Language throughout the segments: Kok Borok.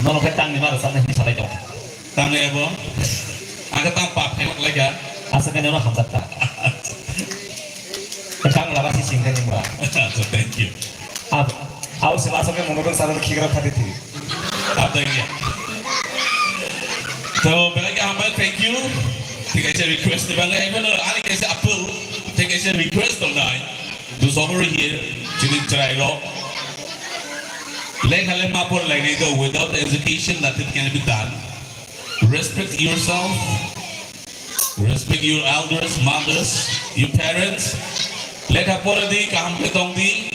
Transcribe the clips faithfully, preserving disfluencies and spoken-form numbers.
Nono khe tangni ma rwchapnai hwnwi salai tongo. Tangni abo? Ang khe tang pap khe laika. Asa khe nono hamjak ta. Tang laba si sing khe nungba. Acha, thank you. Ab-, abo se last khe mono dong salo khigra khati thi. Ab dai ya. To belai khe hambai, thank you. Thik ase, request ni bagwi ebono ani kaisa appeal, thik ase, request tongnai. Those over here, chini chwrairok. Lekha le ma porlainai do, without education nothing can be done. Respect yourself. Respect your elders, mothers, your parents. Lekha pora di, kaham khe tong di.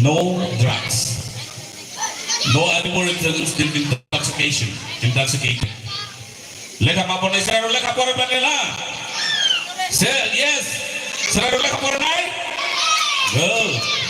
No drugs. No any more intoxication, intoxicated. Lekha ma pornai chwrairok lekha pora mane na? Say yes. Chwrairok lekha pornai? Good.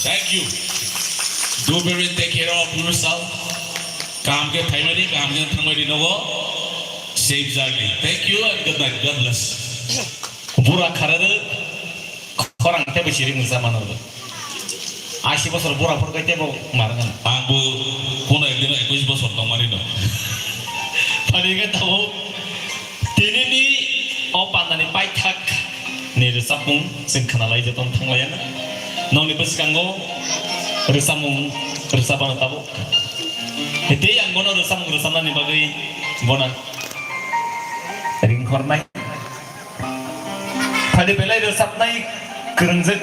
Thank you. Do very take care of yourself. Kaham khe phaimani, kaham khe thangmani nogo. Safe journey. Thank you and good night. God bless. Bura khararwk khorang tei bwsirwk wngsa mano. Ashi bosor bura phor kai teibo marwk. Ang bo kono ekdino ekush bosor tongmani no. Phani khe tabuk tinini o pandani paithak ni rwchapmung chwng khnalai jotono thanglaiya. Nokni bwskango rwchapmung rwchapmano tabuk. Tei ang bono rwchapmung rwchapnani bagwi bono ringhornai. Phani belai rwchapnai kwrwngjak